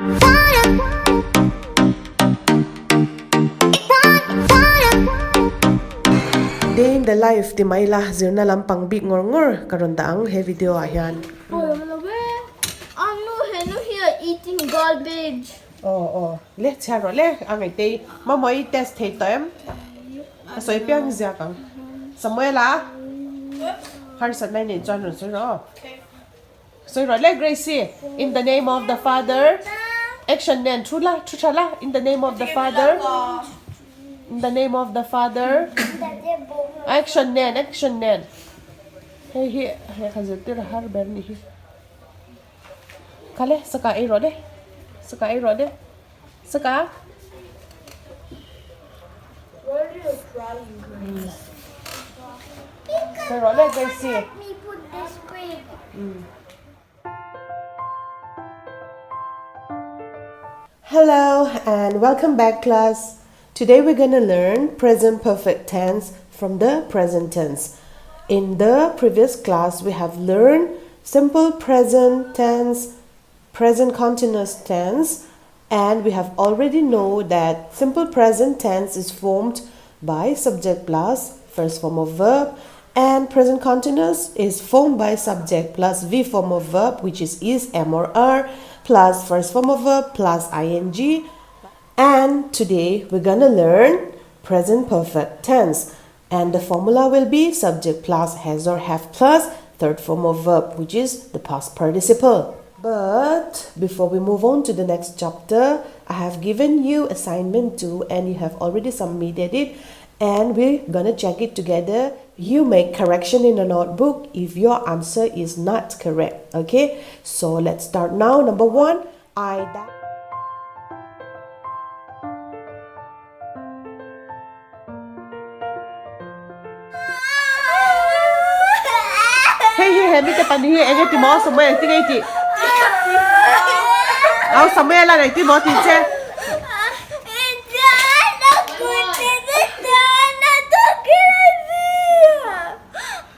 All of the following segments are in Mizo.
Day in the life ti mai la zirna lampang bik ngawr ngawr ka rawn dah ang he video ah hian. Aw aw le chhiar rawh le a ngaihte i mamawh i test thei tawh em? Ka sawi piang ziak ang. Samuela harsatna i neih chuan rawn sawi rawh aw. Sawi rawh le Gracie in the name of the father action nen thu la thu tha la in the name of the father in the name of the father action nen action nen hei hi lehkha zirtir a har ber nih hi kha le saka ei rawh le saka ei rawh le saka sawi rawh le Gracie. Hello and welcome back class. Today we're going to learn present perfect tense from the present tense. In the previous class we have learned simple present tense, present continuous tense and we have already know that simple present tense is formed by subject plus first form of verb and present continuous is formed by subject plus V form of verb which is is, am or are plus first form of verb plus ing and today we're gonna learn present perfect tense and the formula will be subject plus has or have plus third form of verb which is the past participle. But before we move on to the next chapter, I have given you assignment 2 and you have already submitted it and we're gonna check it together. You make correction in the notebook if your answer is not correct. Okay, so let's start now. Number 1, I Hei hi he mite pahnih hi eng e ti maw Samuel engtin nge i tih? Au Samuel a engtin maw tih che?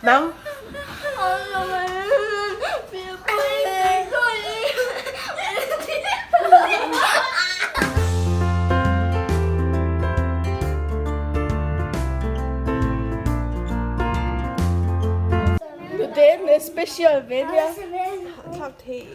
Nang? Nute special ve nia. Thlak thei.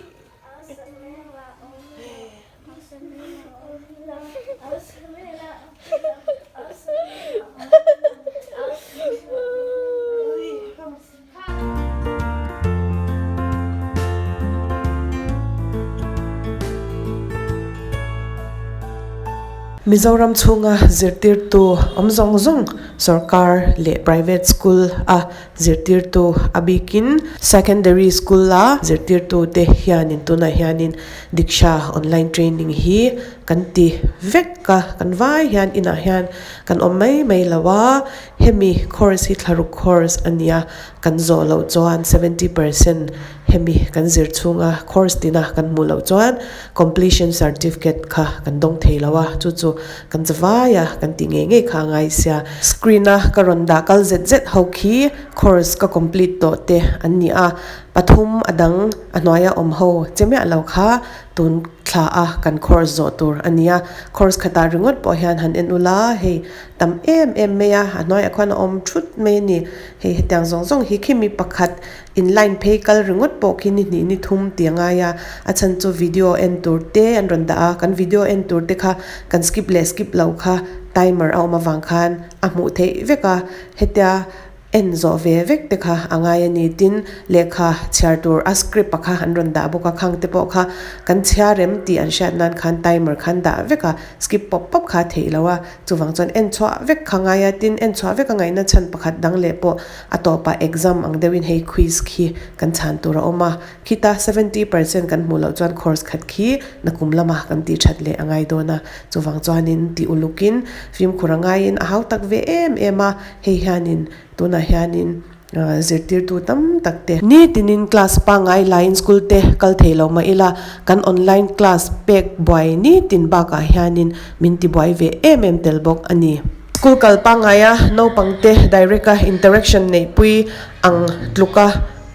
Mizoram chhunga zirtirtu awm zawng zawng sorkar leh private school a zirtirtu a bikin secondary school a zirtirtu te hianin tunah hianin Diksha online training hi kan ti vek a kan vai hian inah hian kan awm mai mai lo a hemi course hi thlaruk course a nia kan zawh loh chuan 70% hemi kan zir chhunga course tina kan hmuh loh chuan completion certificate kha kan dawng thei lo a chu chu kan zavai a kan tih ngei ngei kha a ngai sia screen a ka rawn dah kal zet zet ho khi course ka complete tawh te an ni a pathum a dang a hnuaia awm ho che miah lo kha tun thla a kan course zawh tur a ni a course khatah ringawt pawh hian han en ula hei tam em em mai a a hnuaiah khuan a awm thut mai a ni hei hetiang zawng zawng hi khimi pakhat in line phei kal ringawt pawh khi ni hnih ni thum tih a ngai a a chhan chu video en tur te an rawn dah a kan video en tur te kha kan skip leh skip lo kha timer a awm avang khan a hmuh theih vek a hetia en zawh ve vek te kha a ngai a ni tin lehkha chhiar tur a script a kha an rawn dah bawk a khang te pawh kha kan chhiar rem tih an hriat nan khan timer khan dah vek a skip pawp pawp kha a theih loh a chuvang chuan en chhuah vek kha ngai a tin en chhuah vek a ngaihna chhan pakhat dang leh pawh a tawpah exam ang deuhin hei quiz khi kan chhan tur a awm a khita 70% kan hmuh loh chuan course khat khi nakum lama kan tih that leh a ngai dawn a chuvang chuanin tih ulukin fimkhur a ngaiin a hau tak ve em em a. Hei hianin tunah hianin zirtirtu tam tak te nitinin class pangngai laiin school te kal thei lo mah ila kan online class pek buai nitin bakah hianin min ti buai ve em em tel bawk a ni. School kal pangngaia naupangte direct a interaction neihpui ang tluka.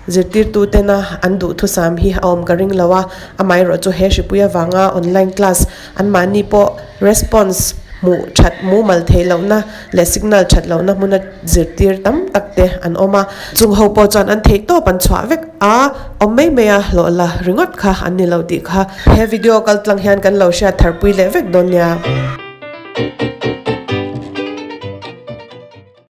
Zirtirtu tena an duhthusam hi a awm ka ring lo a, amaherawhchu he hripui avanga online class anmahni pawh response hmuh that mumal theih lohna leh signal that lohna hmuna zirtir tam tak te an awm a. Chung ho pawh chuan an theih tawp an chhuah vek a, awm mai mai a hlawh la ringawt kha an ni lo tih kha he video kaltlang hian kan lo hriat tharpui leh vek dawn nia.